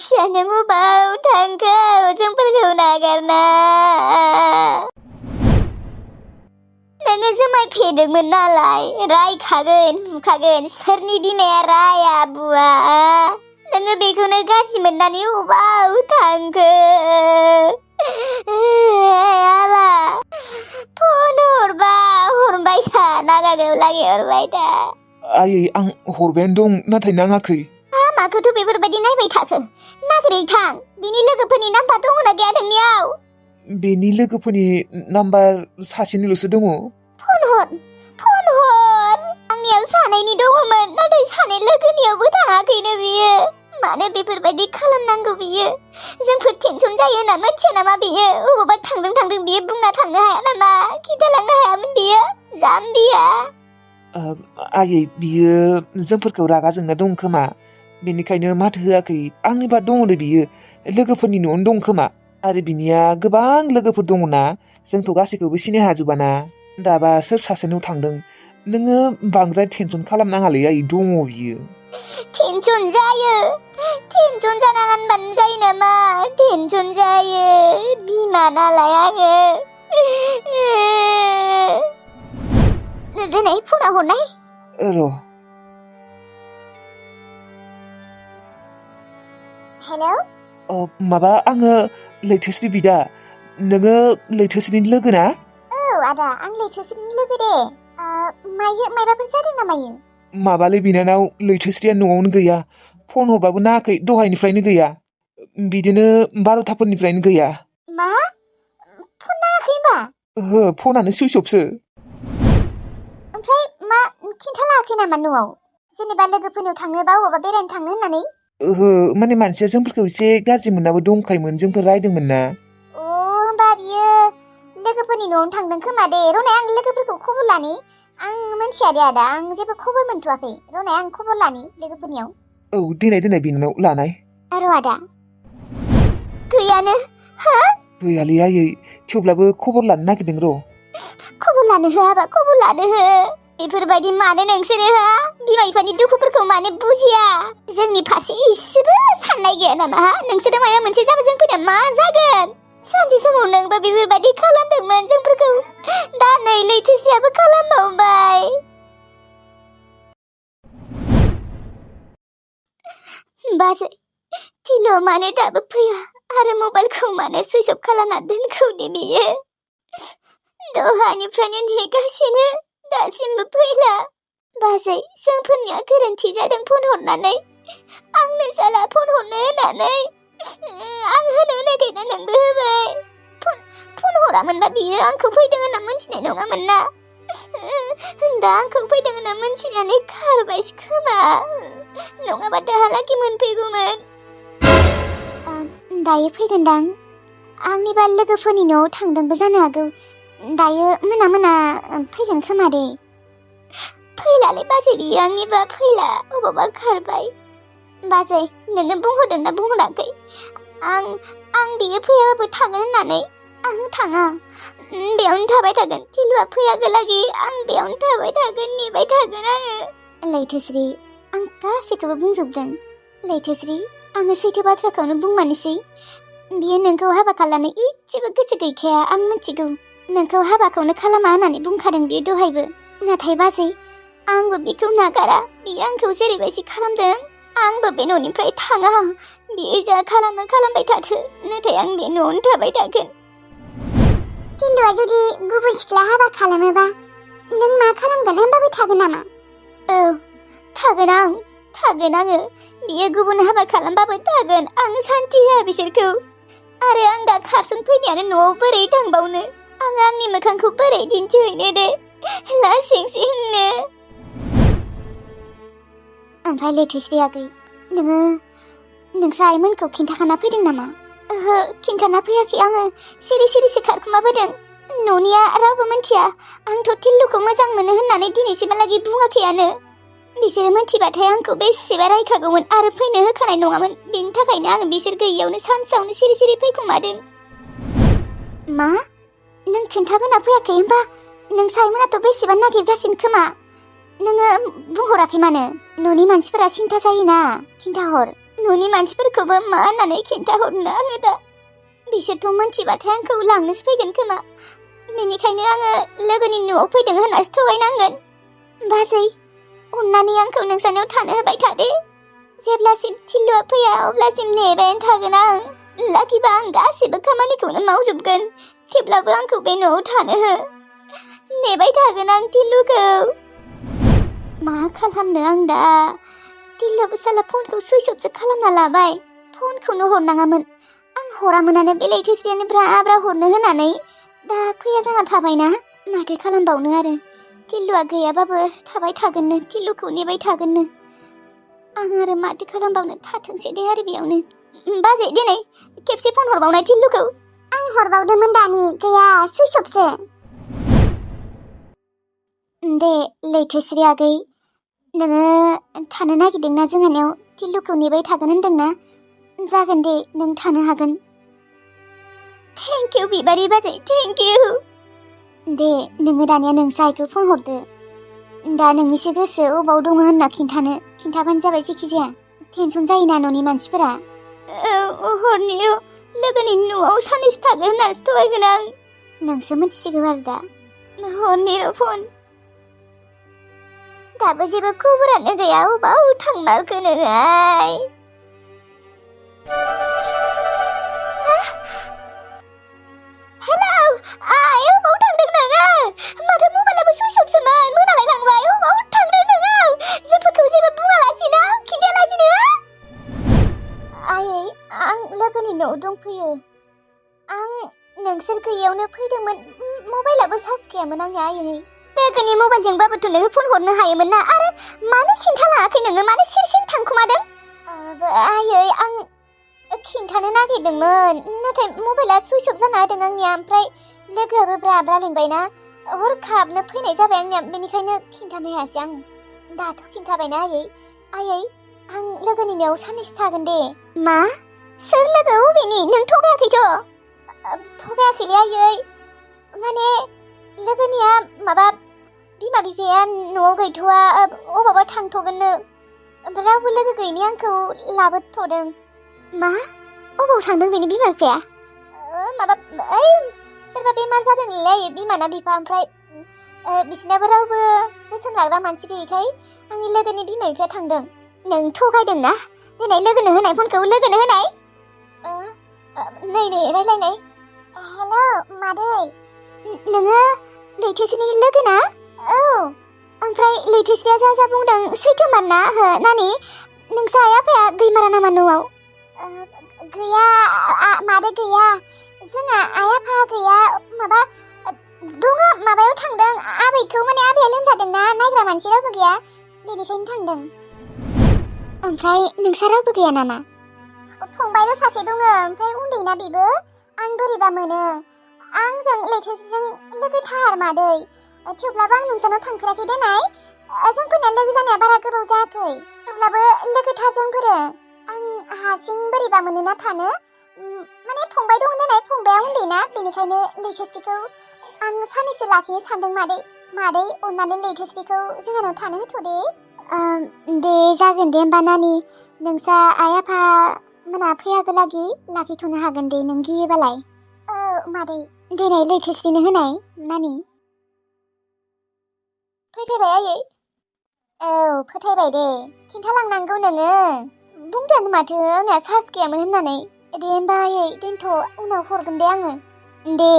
फिसा नों अबाव थांखो जोंफोरखौ नागारना नोङो जुमाय फेदोंमोन नालाय रायखागोन बुखागोन सोरनि बिमाया राया बुवा नोङो बेखौनो गाज्रि मोननानै अबाव थांखो आबा फन हरबा हरबाय था नागागौ लागै हरबाय था आयै आं हरबायानो दं नाथाय नाङाखै माखौथ' बेफोरबायदि नायबाय थाखो नागिरै थां बिनि लोगोफोरनि नाम्बार दङना गैया नोंनियाव बेनि लोगोफोरनि नाम्बार सासेनिल'सो दङ फन हर आंनियाव सानैनि दङमोन नाथाय सानै लोगोनियावबो थाङाखैनो बियो मानो बेफोरबायदि खालामनांगौ बियो जोंफोर टेनसन जायो होनना मिथिया नामा बियो अबावबा थांदों बियो बुंना थांनो हाया नामा खिन्थालांनो हायामोन बियो जाम्बिया आयै बियो जोंफोरखौ रागा जोंना दं खोमा बेनिखायनो माथो होआखै आंनिबा दङनो बियो लोगोफोरनि न'आवनो दं खोमा आरो बिनिया गोबां लोगोफोर दङना जोंथ' गासैखौबो सिनाय हाजोबाना दाबा सोर सासेनाव थांदों नोङो बांद्राय टेनसन खालामनाङालै आयै दङ बियो टेनसन जानाङा होनबानो जायो नामा टेनसन जायो बिमा नालाय आङो दिनै फना हरनाय र' हेलौ माबा आङो लैथोस्रि बिदा नोङो लैथोस्रिनि लोगो ना औ आदा आं लैथोस्रिनि लोगो दे मायबाफोर जादों नामायो माबालै बिनानाव लैथोस्रिया न'आवनो गैया फन हरबाबो नाङाखै दहायनिफ्रायनो गैया बिदिनो 12थाफोरनिफ्रायनो गैया मा फन नाङाखै होनबा ओहो फनानो सुइच अफसो ओमफ्राय मा खिन्थालायाखै नामा न'आव जेनेबा लोगोफोरनाव थाङोबा अबावबा बेरायनो थाङो होननानै ओहो माने मानसिया जोंफोरखौ एसे गाज्रि मोननाबो दंखायोमोन जोंफोर रायदोंमोन ना होनबा बियो लोगोफोरनि न'आवनो थांदों खोमा दे रनाय आं लोगोफोरखौ खबर लानि आं मिन्थिया दे आदा आं जेबो खबर मोनथ'वाखै रनाय आं खबर लानि लोगोफोरनियाव औ देनाय बिनानाव लानाय र' आदा गैयानो हा गैयालै आयै थेवब्लाबो खबर लानो नागिरदों र' खबर लानो हो आबा खबर लानो हो बेफोरबायदि मानो नोंसोरो हा बिमा बिफानि दुखुफोरखौ मानो बुजिया जोंनि फारसे इसेबो साननाय गैया नामा हा नोंसोरो माबा मोनसे जाबा जोंफोरना मा जागोन सानसे समाव नोंबो बेफोरबायदि खालामदोंमोन जोंफोरखौ दा नै लैथोस्रियाबो खालामबावबाय बाजै थिल' मानो दाबो फैया आरो मबाइलखौ मानो सुइच अफ खालामना दोनखौ दे बियो दहानिफ्रायनो नेगासिनो दासिमबो फैला बाजै जोंफोरनिया गोरोन्थि जादों फन हरनानै आंनो साला फन हरनो होनानै आं होनो होनाखैना नोंबो होबाय फन हरामोनबा बियो आंखौ फैदों होनना मिन्थिनाय नङामोन ना दा आंखौ फैदों होनना मिन्थिनानै खारबायसो खोमा नङाबा दाहालागि मोनफैगौमोन दायो फैगोनदां आंनिबा लोगोफोरनि न'आव थांदोंबो जानो हागौ दायो मोना फैगोन खोमा दे फैलालै बाजै बियो आंनिबा फैला अबावबा खारबाय बाजै नोङो बुंहरदोंना बुंहराखै आं बियो फैयाबाबो थागोन होननानै आं थाङा बेयावनो थाबाय थागोन थिलुआ फैयागोलागि आं बेयावनो थाबाय थागोन नेबाय थागोन आङो लैथोस्रि आं गासैखौबो बुंजोबदों लैथोस्रि आङो सैथो बाथ्राखौनो बुंमानोसै बियो नोंखौ हाबा खालामनो इसेबो गोसो गैखाया आं मिथिगौ नोंखौ हाबाखौनो खालामा होननानै बुंखादों बियो दहायबो नाथाय बाजै आंबो बेखौ नागारा बियो आंखौ जेरैबायदि खालामदों आंबो बे न'निफ्राय थाङा बियो जा खालामो खालामबाय थाथो नाथाय आं बे न'आवनो थाबाय थागोन टिलुआ जुदि गुबुन सिख्ला हाबा खालामोबा नों मा खालामगोन होनबाबो थागोन नामा औ थागोन आङो बियो गुबुन हाबा खालामबाबो थागोन आं सान्थि होआ बिसोरखौ आरो आं दा खारसन फैनायानो न'आव बोरै थांबावनो आं आंनि मोखांखौ बोरै दिन्थिहैनो दे लासिंसिंनो ओमफ्राय लैथोस्रि आगै नोङो नोंसा आइमोनखौ खिन्थाखाना फैदों नामा ओहो खिन्थाना फैयाखै आङो सिरि खारखोमाबोदों न'निया रावबो मिन्थिया आंथ' टिल्लुखौ मोजां मोनो होननानै दिनैसिमहालागै बुङाखैयानो बिसोरो मिथिबाथाय आंखौ बेसेबा रायखागौमोन आरो फैनो होखानाय नङामोन बेनि थाखायनो आं बिसोर गैयियावनो सानसेयावनो सिरि फैखोमादों मा नों खिन्थाबोना फैयाखै होनबा नों साइमोनाथ' बेसेबा नागिरगासिनो खोमा नोङो बुंहराखै मानो न'नि मानसिफोरा सिन्था जायोना खिन्थाहर न'नि मानसिफोरखौबो मा होननानै खिन्थाहरनो आङो दा बिसोरथ' मोनथिबाथाय आंखौ लांनोसो फैगोन खोमा बेनिखायनो आङो लोगोनि न'आव फैदों होननासो थगायनांगोन बाजै अननानै आंखौ नोंसानियाव थानो होबाय थादे जेब्लासिम टिल्लुआ फैया अब्लासिम नेबायानो थागोन आं लाखिबा आं गासैबो खामानिखौनो मावजोबगोन थेवब्लाबो आंखौ बे न'आव थानो हो नेबाय थागोन आं टिल्लुखौ मा खालामनो आं दा टिल्लुआबो साला फनखौ सुइच अफसो खालामना लाबाय फनखौनो हरनाङामोन आं हरामोनानो बे लैथोस्रियानो ब्रा ब्रा हरनो होनानै दा फैया जाना थाबायना माथो खालामबावनो आरो टिल्लुआ गैयाबाबो थाबाय थागोननो टिल्लुखौ नेबाय थागोननो आं आरो माथो खालामबावनो थाथोंसै दे आरो बेयावनो बाजै दिनै खेबसे फन हरबावनाय टिल्लुखौ आं हरबावदोंमोन दानि गैया सुइच अफसो दे लैथोस्रि आगै नोङो थानो नागिरदोंना जोंहानियाव टिल्लुखौ नेबाय थागोन होनदोंना जागोन दे नों थानो हागोन थेंक इउ बिबारि बाजै थेंक इउ दे नोङो दानिया नोंसा आइखौ फन हरदो दा नोंनिसो गोसो अबाव दङ होनना खिन्थाबानो जाबाय जेखिजाया टेनसन जायोना न'नि मानसिफोरा हरनियाव लोगोनि न'आव सानैसो थागोन होननासो थगायगोन आं नोंसो मिथिसिगौ आरो दा हरनिर' फन दाबो जेबो खबरानो गैया अबाव थांमारखो नोङाय हेलौ आइ अबाव थांदों नोङो माथो मबाइलाबो सुइच अफसोमोन मोनालायलांबाय अबाव थांदों नोङो जोंफोरखौ जेबो बुङालासिनो खिन्थायालासिनो आयै आं लोगोनि न'आव दंफैयो आं नोंसोर गैयावनो फैदोंमोन मबाइलाबो चार्ज गैयामोन आंनिया आयै लोगोनि मबाइलजोंबाबोथ' नोङो फन हरनो हायोमोन ना आरो मानो खिन्थालाङाखै नोङो मानो सिर थांखुमादों आयै आं खिन्थानो नागिरदोंमोन नाथाय मबाइला सुइच अफ जाना होदों आंनिया ओमफ्राय लोगोआबो ब्रा ब्रा लिंबायना हरखाबनो फैनाय जाबाय आंनिया बेनिखायनो खिन्थानो हायासै आं दाथ' खिन्थाबायना आयै आं लोगोनि न'आव साननैसो थागोन दे मा सोर लोगो अबेनि नों थगायाखैलै आयै माने लोगोनिया माबा बिमा बिफाया न'आव गैथ'वा अबावबा थांथ'गोननो ओमफ्राय रावबो लोगो गैयिनि आंखौ लाबोथ'दों मा अबाव थांदों बेनि बिमा बिफाया माबा सोरबा बेमार जादोंलै बिमाना बिफा ओमफ्राय बिसिनाबो रावबो जोथोन लाग्रा मानसि गैयैखाय आंनि लोगोनि बिमा बिफाया थांदों नों थगायदोंना दिनै लोगोनो होनाय फनखौ लोगोनो होनाय नै रायलायनाय हेलौ मादै नोङो लैथोस्रिनि लोगो ना औ ओमफ्राय लैथोस्रिया जा बुंदों सैथोमार ना नानि नोंसा आइ आफाया गैमारा नामा न'आव गैया मादै गैया जोंहा आइ आफा गैया माबा दङ माबायाव थांदों आबैखौ माने आबैया लोमजादोंना नायग्रा मानसि रावबो गैया बेनिखायनो थांदों ओमफ्राय नोंसा रावबो गैया नामा फंबायल' सासे दङ ओमफ्राय उन्दैना बेबो आं बोरैबा मोनो आंजों लैथोस्रिजों लोगोथार मादै थेवब्लाबो आं नोंसानाव थांफेराखै देनाय जोंफोरना लोगो जानाया बारा गोबाव जायाखै थेवब्लाबो लोगोथार जोंफोरो आं हारसिं बोरैबा मोनोना थानो माने फंबाय दं देनाय फंबाया उन्दैना बेनिखायनो लैथोस्रिखौ आं सानैसो लाखिनो सानदों मादै अननानै लैथोस्रिखौ जोंहानाव थानो होथ'दे दे जागोन दे होमबा नानि नोंसा आइ आफा मोना फैयागोलागि लाखिथ'नो हागोन दे नों गियोबालाय औ मादै दिनै लैथोस्रिनो होनाय नानि फोथायबाय आयै औ फोथायबाय दे खिन्थालांनांगौ नोङो बुंदों माथो आंना चार्ज गैयामोन होननानै दे होमबा आयै दोनथ' उनाव हरगोन दे आङो दे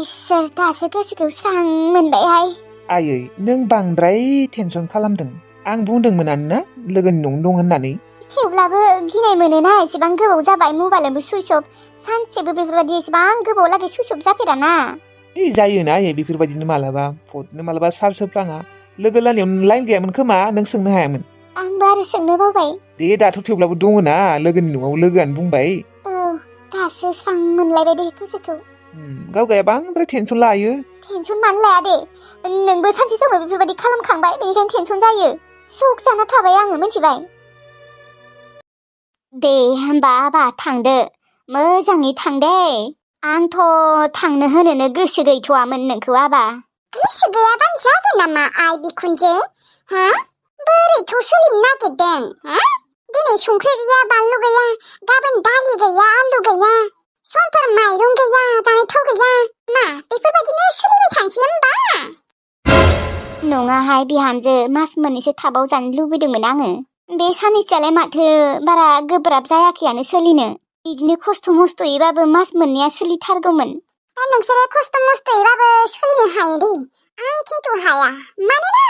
इसोर दासो गोसोखौ स्रां मोनबायहाय आयै नों बांद्राय टेनसन खालामदों आं बुंदोंमोनानो लोगोनि न'आवनो दं होननानै थेवब्लाबो गिनाय मोनोना एसेबां गोबाव जाबाय मबाइलाबो सुइच अफ सानसेबो बेफोरबायदि एसेबां गोबाव लागै सुइच अफ जाफेराना जायोना आयै बेफोरबायदिनो मालाबा फटनो मालाबा चार्ज होफ्लाङा लोगो लानियाव लाइन गैयामोन खोमा नों सोंनो हायामोन आंबो आरो सोंनो बावबाय दे दाथ' थेवब्लाबो दङना लोगोनि न'आव लोगोआनो बुंबाय औ दासो स्रां मोनलायबाय दे गोसोखौ गावगाया बांद्राय टेनसन लायो टेनसन मानो लाया दे नोंबो सानसे समाव बेफोरबायदि खालामखांबाय बेनिखायनो टेनसन जायो सुख जाना थाबाय आङो मिथिबाय दे होमबा आबा थांदो मोजाङै थां दे आंथ' थांनो होनोनो गोसो गैथ'वामोन नोंखौ आबा गोसो गैयाबानो जागोन नामा आइ बिखुनजो बोरैथ' सोलिनो नागिरदों दिनै संख्रि गैया बानलु गैया गाबोन दालि गैया आलु गैया समफोर माइरं गैया जानाय थाव गैया मा बेफोरबायदिनो सोलिबाय थानोसै होमबा नङाहाय बिहामजो मास मोननैसो थाबाव जानो लुबैदोंमोन आङो बे साननैसोआलाय माथो बारा गोब्राब जायाखैयानो सोलिनो बिदिनो खस्थ' मस्थ'यैबाबो मास मोननैया सोलिथारगौमोन नोंसोरो खस्थ' मस्थ'यैबाबो सोलिनो हायो दे आं खिन्थु हाया मानोना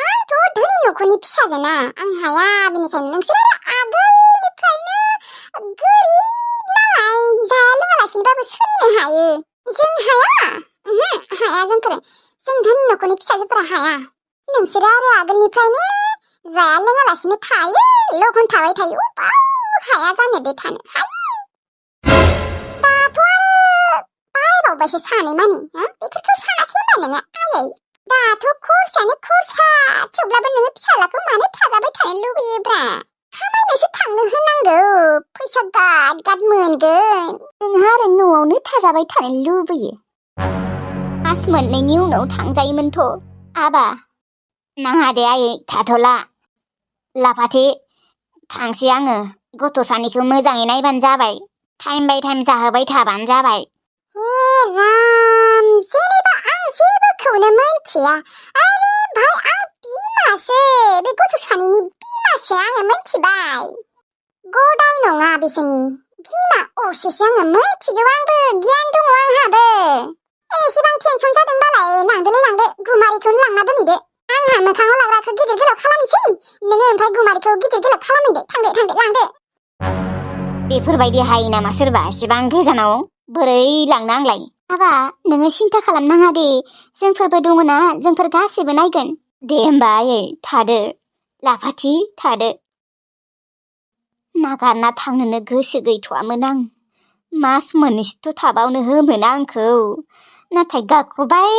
आंथ' धोनि न'खरनि फिसाजोना आं हाया बेनिखायनो नोंसोरो आगोलनिफ्रायनो गोरिब नालाय जाया लोङालासिनोबाबो सोलिनो हायो जों हाया हाया जोंफोरो जों धोनि न'खरनि फिसाजोफोरा हाया नोंसोरो आरो आगोलनिफ्रायनो जाया लोङालासिनो थायो लघन थाबाय थायो हाया जानो दे थानो हायो दाथ' आरो बारायबावबायसो सानै मानि बेफोरखौ सानाखै होनबा नोङो आयै दाथ' खरसायानो खरसा थेवब्लाबो नोङो फिसालाखौ मानो थाजाबाय थानो लुबैयोब्रा खामायनोसो थांनो होनांगौ फैसा गाद गाद मोनगोन नोंहा आरो न'आवनो थाजाबाय थानो लुबैयो मास मोननैनि उनाव थांजायोमोनथ' आबा नाङा दे आयै थाथ'ला लाफाथि थांसै आङो गथ' सानैखौ मोजाङै नायबानो जाबाय टाइम बाय टाइम जाहोबाय थाबानो जाबाय हे राम जेनेबा आं जेबोखौनो मिन्थिया आरे भाई आं बिमासो बे गथ' सानैनि बिमासो आङो मिन्थिबाय गदाय नङा बिसोरनि बिमा असेसो आङो मिन्थिगौ आंबो गियान दङ आंहाबो एसेबां टेनसन जादोंबालाय लांदोलै लांदो गुमारिखौनो लांना दोनहैदो आंहा मोखाङाव लाग्राखौ गिदिर गोलाव खालामनोसै नोङो ओमफ्राय गुमारिखौ गिदिर गोलाव खालामहैदो थांदो लांदो बेफोरबायदि हायो नामा सोरबा एसेबां गोजानाव बोरै लांनो आंलाय आबा नोङो सिन्था खालामनाङा दे जोंफोरबो दङना जोंफोर गासैबो नायगोन दे होमबा आयै थादो लाफाथि थादो नागारना थांनोनो गोसो गैथ'वामोन आं मास मोननैसोथ' थाबावनो होमोन आंखौ नाथाय गाखोबाय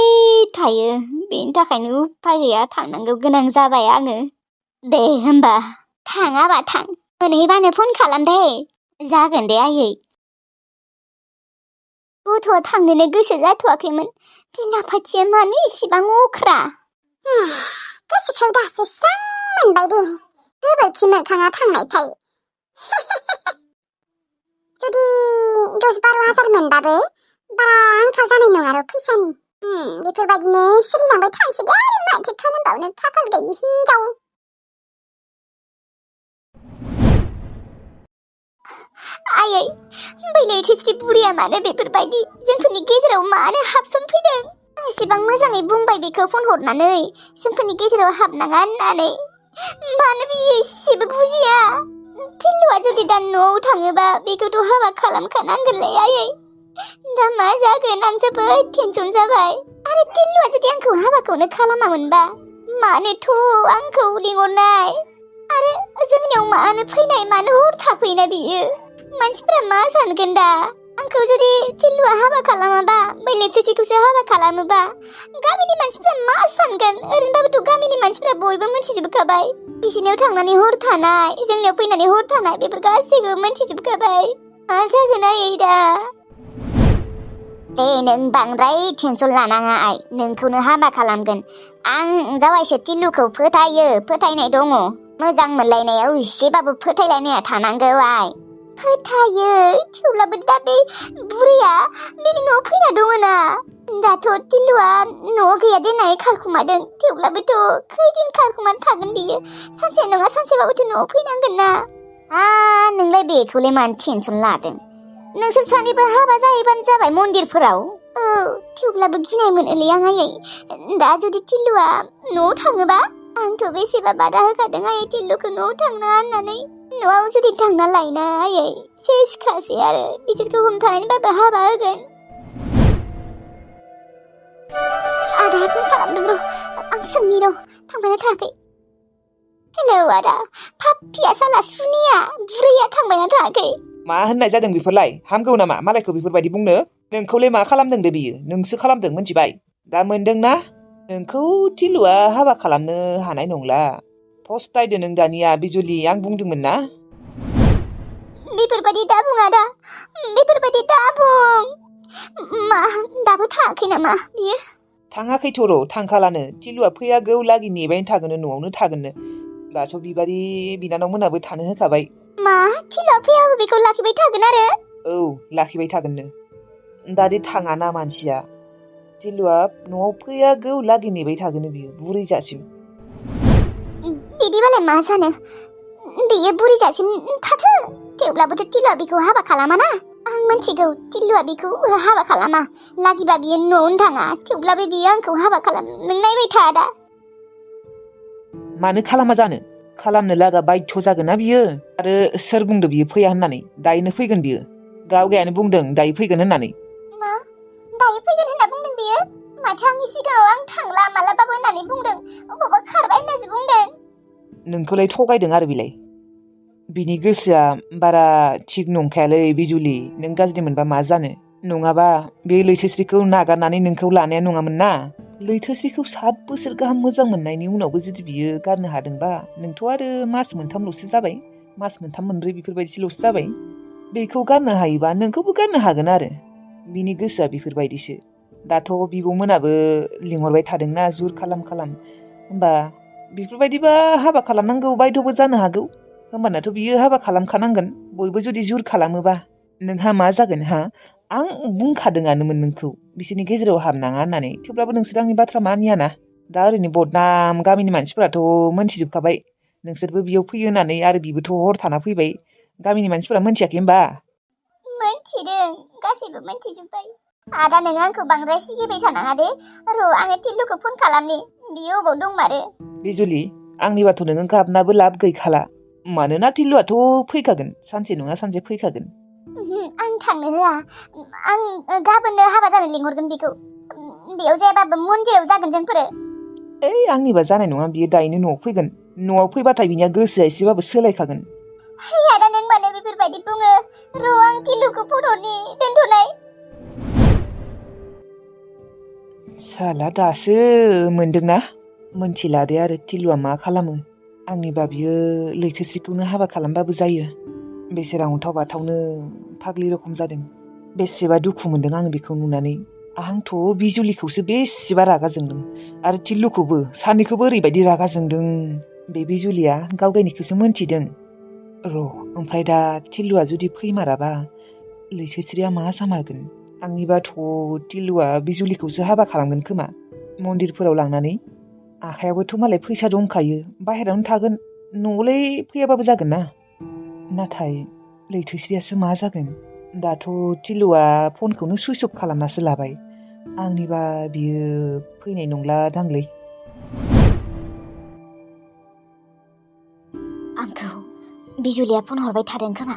थायो बेनि थाखायनो उफाय गैया थांनांगौ गोनां जाबाय आङो दे होमबा थाङाबा थां मोनहैबानो फन खालाम दे जागोन दे आयै गथ'आ थांनोनो गोसो जाथ'वाखैमोन बे लाफाथिया मानो इसेबां अख्रा गोसोखौ दासो स्रां मोनबाय दे गोबोरखि मोखाङा थांनायखाय जुदि 10-12 हाजार मोनबाबो बारा आंखाल जानाय नङा र' फैसानि बेफोरबायदिनो सोलिलांबाय थानोसै दे आरो माथो खालामबावनो खाफाल गैयि हिनजाव आयै बै लैथोस्रि बुरिया मानो बेफोरबायदि जोंफोरनि गेजेराव मानो हाबसनफैदों एसेबां मोजाङै बुंबाय बेखौ फन हरनानै जोंफोरनि गेजेराव हाबनाङा होननानै मानो बियो एसेबो बुजिया टिल्लुआ जुदि दा न'आव थाङोबा बेखौथ' हाबा खालामखानांगोनलै आयै दा मा जागोन आं जोबोद टेनसन जाबाय आरो टिल्लुआ जुदि आंखौ हाबाखौनो खालामामोनबा मानोथ' आंखौ लिंहरनाय आरो जोंनियाव मानो फैनाय मानो हर थाफैना बियो मानसिफोरा मा सानगोन दा आंखौ जुदि टिल्लुआ हाबा खालामाबा बै लैथोसेखौसो हाबा खालामोबा गामिनि मानसिफोरा मा सानगोन ओरैनोबाबोथ' गामिनि मानसिफोरा बयबो मिथिजोबखाबाय बिसिनियाव थांनानै हर थानाय जोंनियाव फैनानै हर थानाय बेफोर गासैखौबो मिथिजोबखाबाय मा जागोन आयै दा दे नों बांद्राय टेनसन लानाङा आइ नोंखौनो हाबा खालामगोन आं जावायसो टिल्लुखौ फोथायनाय दङ मोजां मोनलायनायाव एसेबाबो फोथायलायनाया थानांगौ आइ फोथायो थेवब्लाबो दा बे बुरैया बेनि न'आव फैना दङना दाथ' टिल्लुआ न'आव गैया दोननाय खारखुमादों थेवब्लाबोथ' खैदिन खारखुमाना थागोन बियो सानसे नङा सानसेबाबोथ' न'आव फैनांगोन ना नोंलाय बेखौलाय मानो टेनसन लादों नोंसोर सानैबो हाबा जाहैबानो जाबाय मन्दिरफोराव थेवब्लाबो गिनाय मोनोलै आं आयै दा जुदि टिल्लुआ न'आव थाङोबा आंथ' बेसेबा बादा होखादों आयै टिल्लुखौ न'आव थांना होननानै न'आव जुदि थांना लायना आयै सेसखासै आरो बिसोरखौ हमथानानैबाबो हाबा होगोन आदाया फन खालामदों र' आं सोंनि र' थांबायना थाङाखै हेलौ आदा पाप्पिया साला सुनिया बुरैया थांबायना थाङाखै मा होननाय जादों बेफोरलाय हामगौ नामा मालायखौ बेफोरबायदि बुंनो नोंखौलाय मा खालामदों दे बियो नोंसो खालामदों मिथिबाय दा मोनदोंना नोंखौ टिल्लुआ हाबा खालामनो हानाय नंला फस्थायदो नों दानिया बिजुलि आं बुंदोंमोन ना बेफोरबायदि दा बुं आदा बेफोरबायदि दा बुं मा दाबो थाङाखै नामा बियो थाङाखैथ' र' थांखालानो टिल्लुआ फैयागौ लागि नेबायनो थागोन न'आवनो थागोननो दाथ' बिबारि बिनानाव मोनाबो थानो होखाबाय। मा थिलुआ फैयाबो बेखौ लाखिबाय थागोन आरो? औ लाखिबाय थागोननो। दादि थाङाना मानसिया थिलुआ न'आव फैयागौ लागै नेबाय थागोन बियो बुरै जासिम। बिदिबालाय मा जानो बेयो बुरै जासिम थाथो थेवब्लाबोथ' थिलुआ बेखौ हाबा खालामाना आं मिथिगौ थिलुआ बेखौ हाबा खालामा लागिबा बियो न'आवनो थाङा थेवब्लाबो बियो आंखौ हाबा खालामनो नायबाय था दा। मानो खालामा जानो खालामनो लागा बाध्य जागोन ना बियो आरो सोर बुंदों बियो फैया होननानै दायोनो फैगोन बियो गावगायानो बुंदों दायो फैगोन होननानै। मा दायो फैगोन होनना बुंदों बियो? माथो आंनि सिगाङाव आं थांला मालाबाबो होननानै बुंदों अबावबा खारबाय होननासो बुंदों। नोंखौलाय थगायदों आरो बिलाय बिनि गोसोआ बारा थिग नंखायालै बिजुलि नों गाज्रि मोनबा मा जानो नङाबा बे लैथोस्रिखौ नागारनानै नोंखौ लानाया नङामोन ना। लैथोस्रिखौ 7 बोसोर गाहाम मोजां मोननायनि उनावबो जुदि बियो गारनो हादोंबा नोंथ' आरो मास मोनथामल'सो जाबाय मास मोनथाम मोनब्रै बेफोरबायदिल'सो जाबाय बेखौ गारनो हायोबा नोंखौबो गारनो हागोन आरो बिनि गोसोआ बेफोरबायदिसो। दाथ' बिब'मोनाबो लिंहरबाय थादोंना जुर खालाम होमबा बेफोरबायदिबा हाबा खालामनांगौ बायध'बो जानो हागौ होमबानाथ' बियो हाबा खालामखानांगोन बयबो जुदि जुर खालामोबा नोंहा मा जागोन हा आं बुंखादोंआनोमोन नोंखौ बिसोरनि गेजेराव हाबनाङा होननानै थेवब्लाबो नोंसोर आंनि बाथ्रा मानियाना दा ओरैनो बदनाम गामिनि मानसिफोराथ' मोनथिजोबखाबाय नोंसोरबो बेयाव फैयो होननानै आरो बिबोथ' हर थाना फैबाय गामिनि मानसिफोरा मोनथियाखै होमबा? मोनथिदों गासैबो मोनथिजोब्बाय। आदा नों आंखौ बांद्राय सिगिबाय थानाङा दे र' आङो टिल्लुखौ फन खालामनि बियो अबाव दंमारो। बिजुलि आंनिबाथ' नोङो गाबनाबो लाब गैखाला मानोना टिल्लुआथ' फैखागोन सानसे नङा सानसे फैखागोन। आं थांनो होआ आं गाबोननो हाबा जानो लिंहरगोन बेखौ बेयाव जायाबाबो मन्दिराव जागोन जोंफोरो। ओइ आंनिबा जानाय नङा बियो दायनो न'आव फैगोन न'आव फैबाथाय बिनिया गोसोआ एसेबाबो सोलायखागोन। है आदा नों मानो बेफोरबायदि बुङो र' आं टिल्लुखौ फन हरनि दोनथ'नाय। साला दासो मोनदोंना मोनथिलादे आरो टिल्लुआ मा खालामो आंनिबा बियो लैथोस्रिखौनो हाबा खालामबाबो जायो। बेसेरा अन्थाव बाथावनो फाग्लि रखम जादों बेसेबा दुखु मोनदों आं बेखौ नुनानै। आंथ' बिजुलिखौसो बेसेबा रागा जोंदों आरो टिल्लुखौबो सानैखौबो ओरैबायदि रागा जोंदों। बे बिजुलिया गावगायनिखौसो मोनथिदों र' ओमफ्राय दा टिल्लुआ जुदि फैमाराबा लैथोस्रिया मा जामारगोन। आंनिबाथ' टिल्लुआ बिजुलिखौसो हाबा खालामगोन खोमा मन्दिरफोराव लांनानै आखायावबोथ' मालाय फैसा दंखायो बाहेरायावनो थागोन न'आवलाय फैयाबाबो जागोन ना। नाथाय लैथोस्रियासो मा जागोन दाथ' टिल्लुआ फनखौनो सुइस अफ खालामनासो लाबाय आंनिबा बियो फैनाय नंला दांलै। आंखौ बिजुलिया फन हरबाय थादों खोमा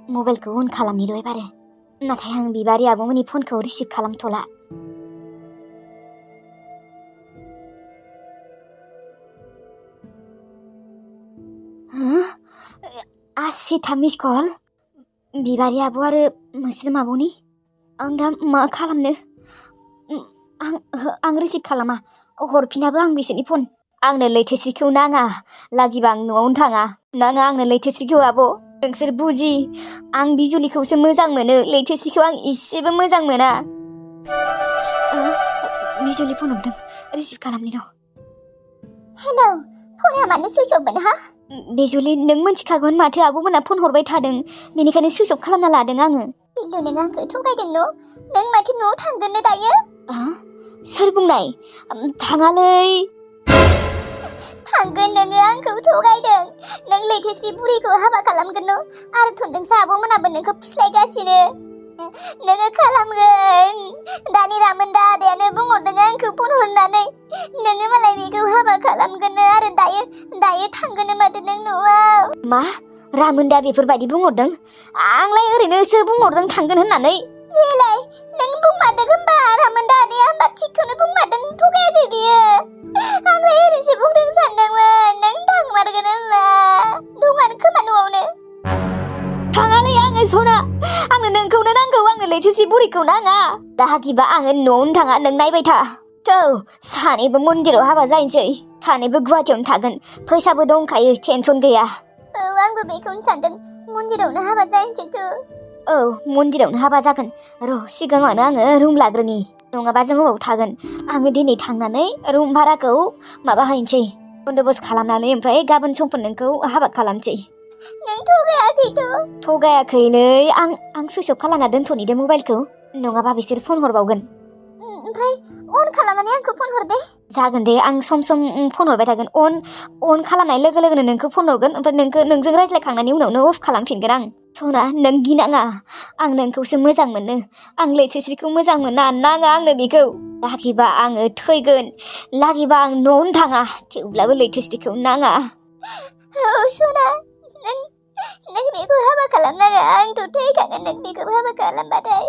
मबाइलखौ अन खालामनि र' एबारो नाथाय आं बिबारि आब'मोननि फनखौ रिसिभ खालामथ'ला। आसिथा मिस कल बिबारि आब' आरो मोस्रोम आब'नि आं दा मा खालामनो आं रिसिभ खालामा हरफिनाबो आं बिसोरनि फन। आंनो लैथोस्रिखौ नाङा लागिबा आं न'आवनो थाङा नाङा आंनो लैथोस्रिखौ आब' नोंसोर बुजि आं बिजुलिखौसो मोजां मोनो लैथोस्रिखौ आं इसेबो मोजां मोना। बिजुलि फन हरदों रिसिभ खालामनि र'। हेलौ फना मानो सुइच अफमोन हा? बिजुलि नों मिथिखागोन माथो आब'मोना फन हरबाय थादों बेनिखायनो सुइच अफ खालामना लादों आङो। टिल्लु नों आंखौ थगायदों नों माथो न'आव थांगोननो दायो? सोर बुंनाय थाङालै। थांगोन नोङो आंखौ थगायदों नों लैथोस्रि बुरैखौ हाबा खालामगोन न' आरो थनदोंसो आब'मोनाबो नोंखौ फुस्लायगासिनो नोङो खालामगोन। दानि रामोनदा आदायानो बुंहरदों आंखौ फन हरनानै नोङो मालाय बेखौ हाबा खालामगोन आरो दायो थांगोन माथो नों न'आव। मा रामोनदा बेफोरबायदि बुंहरदों? आंलाय ओरैनोसो बुंहरदों थांगोन होननानै। बेलाय नों बुंमारदों होनबा रामोनदा आदाया होनबा थिगखौनो बुंमारदों थगायाखै बियो। आंलाय ओरैसो बुंदों सानदोंमोन नों थांमारगोन होनबा दङानो खोमा न'आवनो। थाङालै आङो सना आंनो नोंखौनो नांगौ आंनो लैथोस्रि बुरैखौ नाङा। दाहागिबा आङो न'आवनो थाङा नों नायबाय था। सानैबो मन्दिराव हाबा जाहैनोसै सानैबो गुवाहाटियावनो थागोन फैसाबो दंखायो टेनसन गैया। औ आंबो बेखौनो सानदों मन्दिरावनो हाबा जाहैनोसैथ'। औ मन्दिरावनो हाबा जागोन र' सिगाङावनो आङो रुम लाग्रोनि नङाबा जों अबाव थागोन। आङो दिनै थांनानै रुम भाराखौ माबा हैनोसै बन्दोबस्त खालामनानै ओमफ्राय गाबोन समफोर नोंखौ हाबा खालामसै। नों थगायाखैथ'? थगायाखैलै आं सुइस अफ खालामना दोनथ'नि दे मबाइलखौ, नङाबा बिसोर फन हरबावगोन। ओमफ्राय अन खालामनानै आंखौ फन हर दे। जागोन दे, आं सम सम फन हरबाय थागोन। अन खालामनाय लोगो लोगोनो नोंखौ फन हरगोन, ओमफ्राय नोंजों रायज्लायखांनायनि उनावनो अफ खालामफिनगोन आं। सना, नों गिनाङा, आं नोंखौसो मोजां मोनो। आं लैथोस्रिखौ मोजां मोना, नाङा आंनो बेखौ। लागिबा आङो थैगोन, लागिबा आं न'आवनो थाङा, थेवब्लाबो लैथोस्रिखौ नाङा। औ सना, नों बेखौ हाबा खालामनाङा, आंथ' थैखागोन नों बेखौ हाबा खालामबाथाय।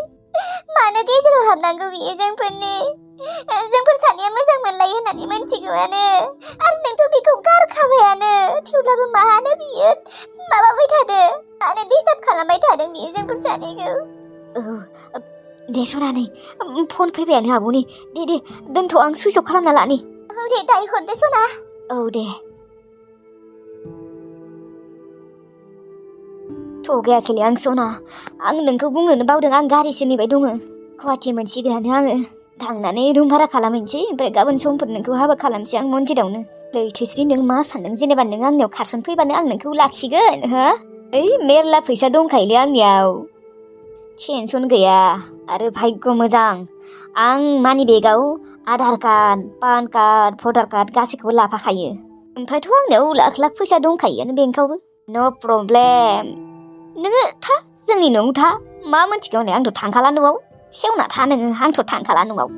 मानो गेजेराव हाबनांगौ बियो जोंफोर सानैया मोजां मोनलायो होननानै मिथिगौआनो, आरो नोंथ' बेखौ गारखाबायानो, थेवब्लाबो मानो बियो माबाबाय थादो, मानो डिस्टार्ब खालामबाय थादों बियो जोंफोर सानैखौ? दे सना, नै फन फैबायानो आब'नि, दे दोनथ', आं सुइच अफ खालामना लानि। औ दे, दायो हरदो सना। औ दे। थगायाखैलै आं सना, आं नोंखौ बुंनोनो बावदों, आं गारिसो नेबाय दङ। गुवाहाटि मोनसिगोनानो आङो, थांनानै रुम भारा खालामहैनोसै, ओमफ्राय गाबोन समफोर नोंखौ हाबा खालामसै आं मन्दिरावनो। लैथोस्रि, नों मा सानदों जेनेबा नों आंनियाव खारसन फैबानो आं नोंखौ लाखिगोन, हो? मेरला फैसा दंखायोलै आंनियाव, टेनसन गैया। आरो भाग्य मोजां, आं मानि बेगाव आधार कार्ड, पान कार्ड, भटार कार्ड गासैखौबो लाफाखायो। ओमफ्रायथ' आंनियाव लाख फैसा दंखायोआनो बेंकआवबो। न' प्रब्लेम। नोङो था, जोंनि न'आव था, मा मोनथिगौ हनै, आंथ' थांखाला न'आव। सेवना था नोङो, आंथ' थांखाला न'आव।